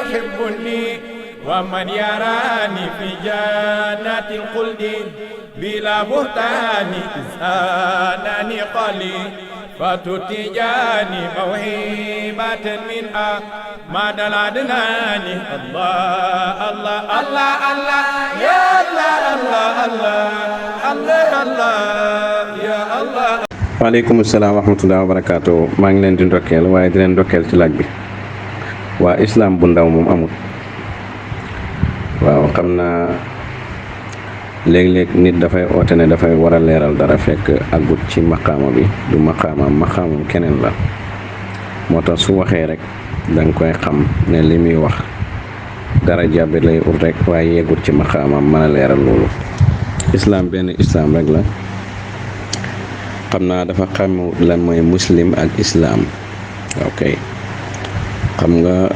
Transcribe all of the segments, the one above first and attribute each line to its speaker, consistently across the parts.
Speaker 1: يحبني ومن يراني في جنات الخلد بلا بهتان إنسانني قلي فتتجاني موهبة من ما دلعدناني الله الله الله الله يا الله الله الله الله يا الله.
Speaker 2: waaleykum salaam wa rahmatulah wa barakaatu. maa ngi leen di ndokkeel waaye di leen ndokkeel ci laaj bi. waa islam bu ndaw moom amul. waaw xam naa léeg-léeg nit dafay oote ne dafay war a leeral dara fekk àggut ci maqaama bi du maqaamam keneen la moo tax su waxee rek danga koy xam ne li muy wax dara jàbbi lay ut rek waaye yeggut ci maqaamam mën a leeral loolu. islam benn islam rek la. xam naa dafa xam lan mooy muslim ak islam. ok xam nga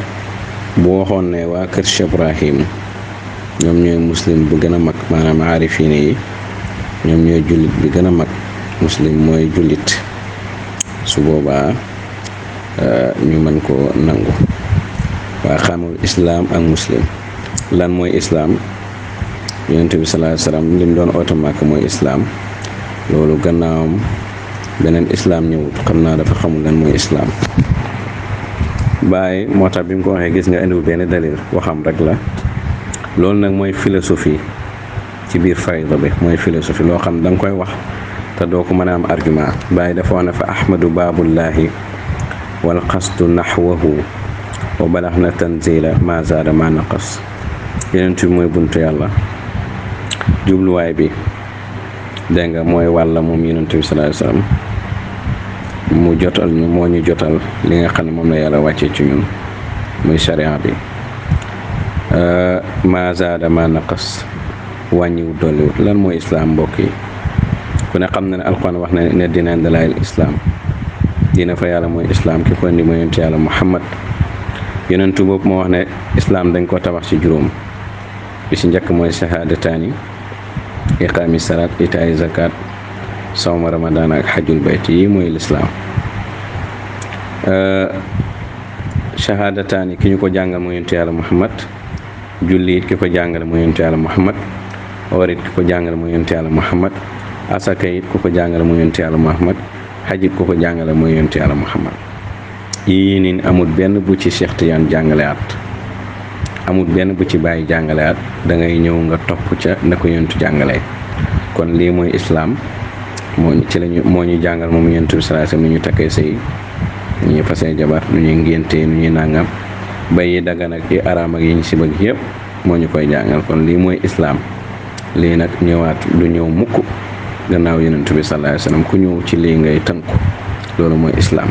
Speaker 2: bu waxoon ne waa kër Cheikh Ibrahim ñoom ñooy muslim bu gën a mag maanaam aarifine yi ñoom ñooy jullit bi gën a mag muslim mooy jullit su boobaa ñu mën ko nangu waa xamul islam ak muslim lan mooy islam yonent bi sallallahu alayhi wasallam lim doon oote Màkka mooy islam loolu gannaawam beneen islam ñëwut xam naa dafa xamul lan mooy islam. Baay moo tax bi mu ko waxee gis nga indiwul benn dalil waxam rek la loolu nag mooy philosophie ci biir fayda bi mooy philosophie loo xam da nga koy wax te doo ko mën a am argument. Baay dafa wax ne fa ahmadu baabullahi wal qasdu naxwahu wa balax na tanzila ma zaada ma naqas. yonent bi mooy buntu yàlla jubluwaay bi dégg nga mooy wàlla moom yonent bi sallallahu alayhi wasallam mu jotal ñu moo ñu jotal li nga xam ne moom la yàlla wàccee ci ñun muy sharia bi ma zaada ma naqas wàññiwut dolliwut. lan mooy islam mbokk yi ku ne xam na ne alquran wax na ne dina dalaayil islam dina fa yàlla mooy islam ki ko indi mooy yonent yàlla muhammad. yonentu boobu moo wax ne islam dañ ko tabax ci juróom bi ci njëkk mooy shahadataani iqaami salaat itaay zakat sawma ramadaan ak xajul bayt yi mooy lislaam. shahadataani ki ñu ko jàngal mooy yonent yàlla muhammad. julli it ki ko jàngale mooy yonent yàlla muhammad. woor it ki ko jàngale mooy yonent yàlla muhammad. asaka it ku ko jàngale mooy yonent yàlla muhammad. xaj it ku ko jàngale mooy yonent yàlla muhammad. yii nii amul benn bu ci Cheikh Tidiane jàngale at amul benn bu ci bàyyi jàngale at da ngay ñëw nga topp ca na ko yonentu jàngalee. kon lii mooy islaam moo ñu jàngal moom yonent bi sallallahu alayhi wasallam nu ñu takkee sëy nu ñuy fasee jabar nu ñuy ngéntee nu ñuy nàngam ba yi dagan ak yi araam ak yi ñu si bëgg yëpp moo ñu koy jàngal. kon lii mooy islaam. lii nag ñëwaat du ñëw mukk gannaaw yonent bi sallallahu alayhi wasallam ku ñëw ci lii ngay tënku loolu mooy islaam.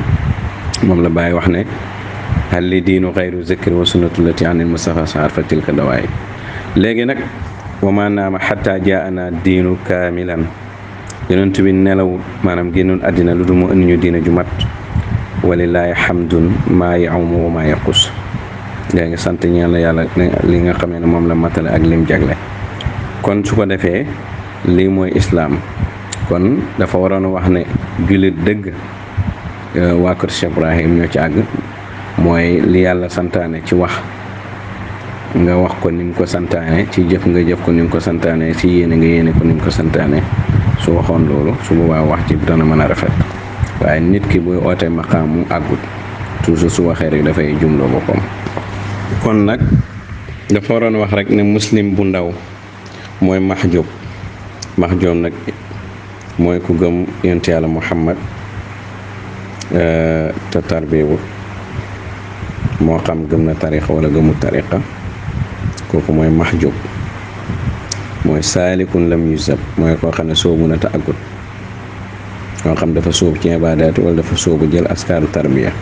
Speaker 2: moom la Baay wax ne hal li diinu xayru zikri wa sunnatu lati anil mustafa saar fa tilka dawaay. léegi nag wa ma naama xatta jaana diinu kaamilan yonent bi nelawut maanaam génnoon àddina lu dul mu indi ñu diina ju mat walillaahi hamdun maa ya'umu wa maa yaqus. yaa ngi sant ñaan la yàlla li nga xamee ne moom la matale ak lim jagle. kon su ko defee lii mooy islaam. kon dafa waroon a wax ne jullit dëgg waa kër Cheikh Ibrahim ñoo ci àgg mooy li yàlla santaane ci wax nga wax ko ni mu ko santaane ci jëf nga jëf ko ni mu ko santaane ci yéene nga yéene ko ni mu ko santaane. su waxoon loolu su boobaa wax ci dana mën a rafet waaye nit ki buy oote maqaam mu àggut toujours su waxee rek dafay jumloo boppam. kon nag dafa waroon wax rek ne muslim bu ndaw mooy mahjub nag mooy ku gëm yonent yàlla muhammad te tarbiwu moo xam gëm na tariqa wala gëmul tariqa kooku mooy mahjub. mooy saalikun lam yusab mooy koo xam ne soobu na te àggut moo xam dafa sóobu ci ibaadaat wala dafa sóobu jël askaaru tarbiya.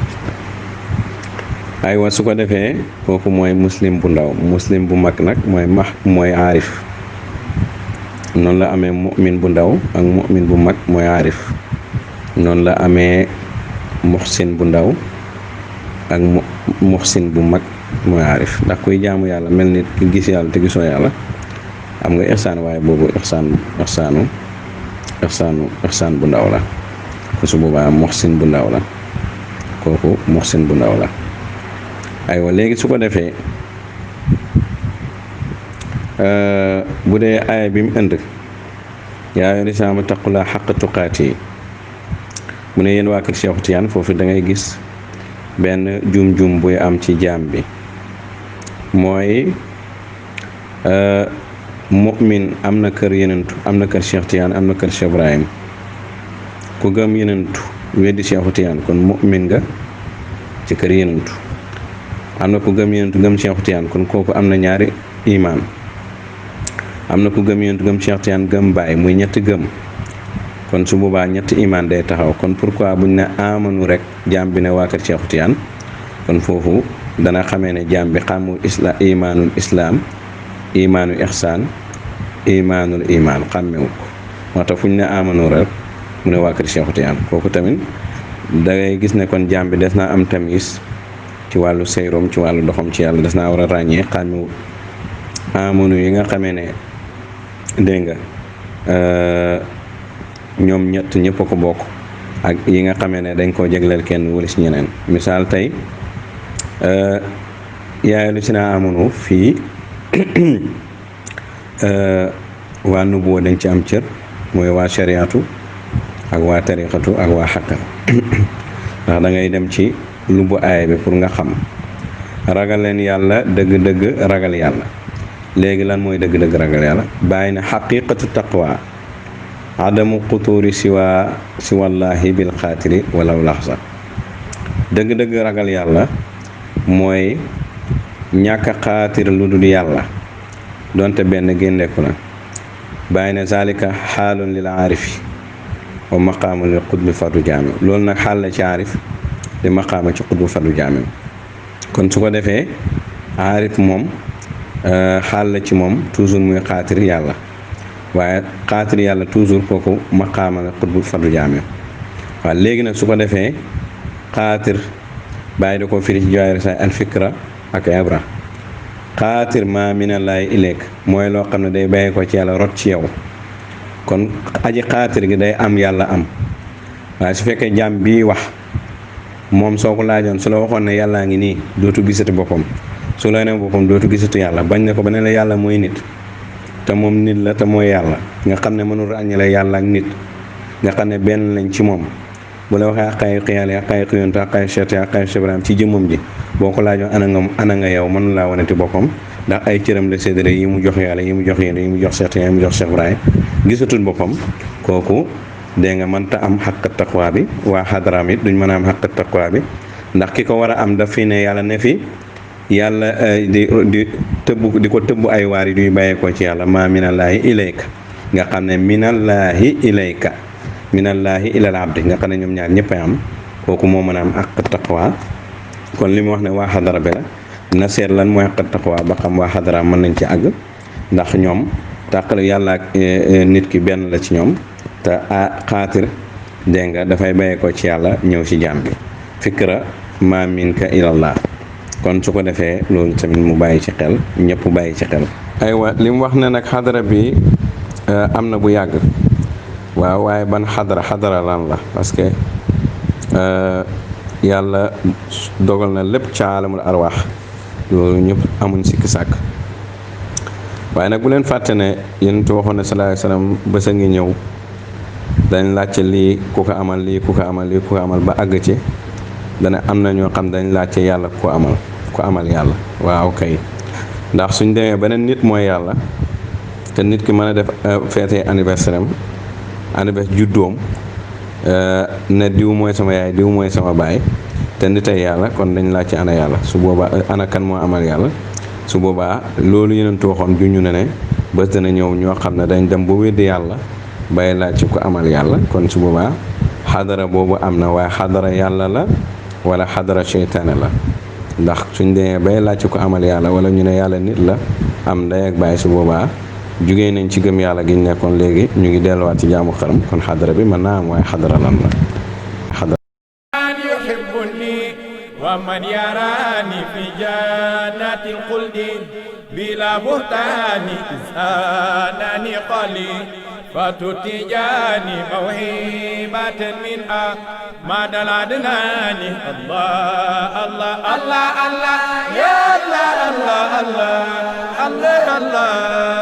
Speaker 2: aywa su ko defee kooku mooy muslim bu ndaw. muslim bu mag nag mooy aarif. noonu la amee mu'min bu ndaw ak mu'min bu mag mooy aarif. noonu la amee muhsin bu ndaw ak muhsin bu mag mooy aarif. ndax kuy jaamu yàlla mel ni ki gis yàlla te gisoo yàlla am nga ihsaan waaye boobu ihsaan bu ndaw la. ko su boobaa muhsin bu ndaw la aywa léegi su ko defee bu dee aaya bi mu ënd yaa ayyuhal laziina aamanu ittaqullaaha haqqa tuqaatihi mu ne yéen waa kër Cheikh Tidiane foofu da ngay gis benn juum-juum buy am ci jaam bi mooy mu'min am na kër yenentu am na kër Cheikh Tidiane am na kër Cheikh Ibrahim ku gëm yenentu weddi Cheikh Tidiane kon mu'min nga ci kër yenentu am na ku gëm yenentu gëm Cheikh Tidiane kon kooku am na ñaari imaan am na ku gëm yenentu gëm Cheikh Tidiane gëm Baay muy ñetti gëm kon su boobaa ñetti imaan day taxaw kon pourquoi buñ ne amanu rek jaam bi ne waa kër Cheikh Tidiane kon foofu dana xamee ne jaam bi xamu imaanul islaam imaanu ihsaan imaanul imaan xàmmewu ko moo tax fu ñu ne amanu rek mu ne waa kër Cheikh Tidiane kooku tamit da ngay gis ne kon jaam bi des naa am tamis ci wàllu seyrom ci wàllu doxam ci yàlla des naa war a ràññee xàmmewu amanu yi nga xamee ne dégg nga ñoom ñëpp a ko bokk ak yi nga xamee ne dañ koo jégleel kenn walis ñeneen misaal tey yaa lu si naa amanu fii waa nubuwa dañ ci am cër mooy waa shariatu ak waa tariqatu ak waa xaqqa ndax da ngay dem ci lubu aaya bi pour nga xam ragal leen yàlla dëgg-dëgg ragal yàlla léegi lan mooy dëgg-dëgg ragal yàlla bàyyi na xaqiqatu taqwa adamu xutuuri siwallaahi bil xaatiri walaw laxsa dëgg-dëgg ragal yàlla mooy ñàkk a xaatir lu dul yàlla donte benn génneeku na bàyyi ne zalika xaalun lil aarifi wa maqaamu lil xutbi fardu jaami loolu nag xaal la ci aarif di maqaama ci xutbu fardu jaami kon su ko defee aarif moom xaal la ci moom toujours muy xaatir yàlla waaye xaatir yàlla toujours kooku maqaama la xutbu fardu jaami waaw léegi nag su ko defee xaatir bàyyi da ko firi ci jawaahir say alfikra ak ibra xaatir ma minallaahi ilayk mooy loo xam ne day bàyyi ko ci yàlla rot ci yow kon aji xaatir gi day am yàlla am waaye su fekkee jàmm bii wax moom soo ko laajoon su la waxoon ne yàllaa ngi nii dootu gisati boppam su la ne boppam dootu gisati yàlla bañ ne ko ba ne la yàlla mooy nit te moom nit la te mooy yàlla nga xam ne mënul ràññale yàlla ak nit nga xam ne benn lañ ci moom bu la waxee xaqaayiq yàlla xaqaayiq yonent xaqaayiq Cheikh xaqaayiq Cheikh Ibrahim ci jëmmam ji boo ko laajoon ana nga yow mënu laa wanati boppam ndax ay cëram la séddale yi mu jox yàlla yi mu jox yéen yi mu jox Cheikh yi mu jox Cheikh Ibrahim gisatul boppam kooku dégg nga mënta am xaq taqwa bi waa xadaraam it duñ mën a am xaq taqwa bi ndax ki ko war a am daf fi ne yàlla ne fi yàlla di ko tëbb ay waar yi duy bàyyeekoo ci yàlla maa minallaahi ilayka nga xam ne minallaahi ilayka minallaahi ilal abdi nga xam ne ñoom ñaar ñëpp a am kooku moo mën a am xaq taqwa kon li mu wax ne waa xadara bi la na seet lan mooy xaq taqwa ba xam waa xadara mën nañ ci àgg ndax ñoom tàqal yàlla ak nit ki benn la ci ñoom te xaatir dégg nga dafay bàyyeekoo ci yàlla ñëw ci jaam bi fikra ma minka ilallah kon su ko defee loolu tamit mu bàyyi ci xel ñëpp bàyyi ci xel aywa li mu wax ne nag xadara bi am na bu yàgg waaw waaye ban xadara lan la parce que yàlla dogal na lépp ca alamul arwaax loolu ñëpp amuñ sikki sàkk waaye nag bu leen fàtte ne yéen tu waxoon ne sallallahu alayhi wasallam bés a ngi ñëw dañ laajte lii ku ko amal lii ku ko amal lii ku ko amal ba àgg ci dana am na ñoo xam dañ laajte yàlla ku amal yàlla waaw kay ndax suñ demee beneen nit mooy yàlla te nit ki mën a def feete anniversaire am anniversaire juddoom ne diw mooy sama yaay diw mooy sama baay te nit ay yàlla kon dañ laajte ana yàlla su boobaa ana kan moo amal yàlla su boobaa loolu yeneen waxoon ju ñu ne bés dana ñëw ñoo xam ne dañ dem ba weddi yàlla bay laaj ci ko amal yàlla kon su boobaa xadara boobu am na waaye xadara yàlla la wala xadara seytaane la ndax suñ demee bay laaj ci ko amal yàlla wala ñu ne yàlla nit la am ndey ak baay su boobaa jugee nañ ci gëm yàlla gi ñu nekkoon léegi ñu ngi delluwaat ci jaamu xaram kon xadara bi mën naa am waaye xadara lan la xadara
Speaker 1: ومن يراني في جنات الخلد بلا بهتان إنسانني قليل فتتجاني موهبة من أحمد العدنان الله الله الله الله يا الله الله الله الله الله